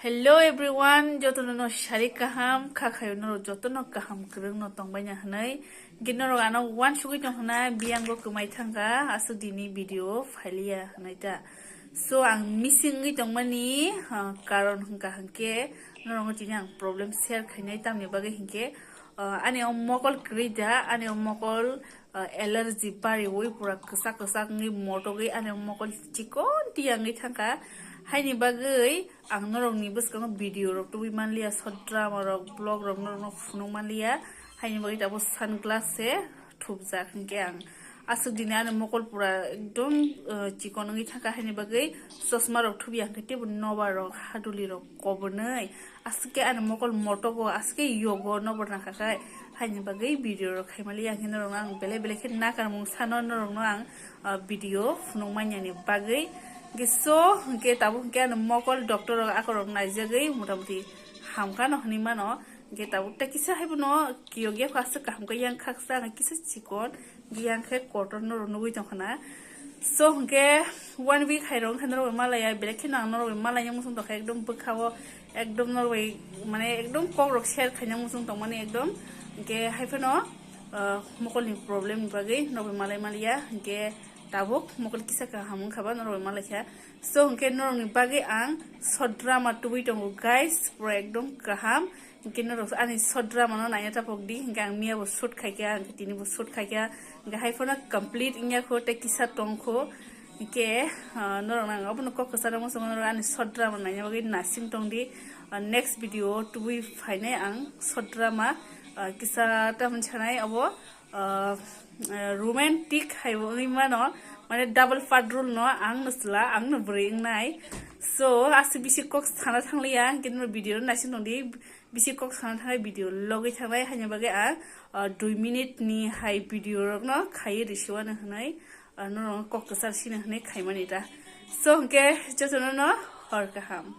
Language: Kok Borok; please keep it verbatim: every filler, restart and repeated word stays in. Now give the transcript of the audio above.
Hello everyone, jotono no sari kaham, kha khayo norok jotono kaham kwrwng no tongbaina hwnwi. Hinkhe norok ano uansugwi tong hwna, biyango kwmai thangkha, aswk dini video phailiya hwnwi ta. So, ang missing wngwi tongmani, ah, karon hwnkha hwnkhe norokno tini ang problem share khainai, tamni bagwi hinkhe, ah, ani o mokol kwrwi da, ani o mokol, ah, allergy bariwi pura kwchak kwchak wngwi motogwi ani o mokol chikon tiyangwi thangkha. Haini bagwi ang norokni bwskango video rok tubui manliya, short drama rok, vlog rok norokno phunuk manliya. Haini bagwi tabuk sunglass se thupjak hinkhe ang aswk dini ani mokol pura ekdom, uh, chikon wngwi thangkha, haini bagwi chosma rok thupya hinkhe teibo nobar rok, haduli rok kobonwi aswk khe ani mokol motogo, aswk khe yogo nobar nangkha khai, haini bagwi video rok khaimaliya hinkhe norokno ang belai belai khe nakarmung sano norokno ang, uh, video phunuk manyani bagwi. Hinkhe so hinkhe tabuk hinkhe ani mokol doctor rok akorok naijagwi motamoti hamkha no hinwi mano. Hinkhe tabuk tei kisa haibono kiyok ya kha, aswk kaham khe yang khaksa, ang kisa chikon, yang khe kotor norok nugwi tongkha na. So hinkhe one week hai rok hinkhe norok bai malaya, belai kheno ang norok bai malai muchung tongkha, ekdom bwkha o ekdom norok bai mane ekdom kok rok share khaina muchung tongmani ekdom. Hinkhe hai phano, ah, mokol ni problem ni bagwi norok bai malai maliya, hinkhe tabuk mokol kisa kaham wngkha ba norok bai malai kha. So hinkhe norok ni bagwi ang short drama tubui tongo guys, pura ekdom kaham. Hinkhe norok ani short drama no naina tapok di, hinkhe ang miya bo shoot khaikha, hinkhe tini bo shoot khaikha, hinkhe hai phano complete wngya kho tei kisa tong kho. Hinkhe, ah, norok nang abono kok kwcharo muchungo norok ani short drama naina bagwi nasing tong di. Ah, next video o tubui phainai ang short drama, ah, kisa tamni sanai abo, ah, ah, romantic hai bo wngwi mano, mane double part role no ang no chwla, ang no bwrwi wngnai. So aswk bisi kok sana thangliya, hinkhe norok video no naising tong di, bisi kok sana thangnai video logwi thangnai, haini bagwi ang, ah, dui minute ni hai video rok no khaiwi risiwano hwnwi, ah, norok no kok kwchar sino hwnwi khaimani ta. So hinkhe jotono no hor kaham.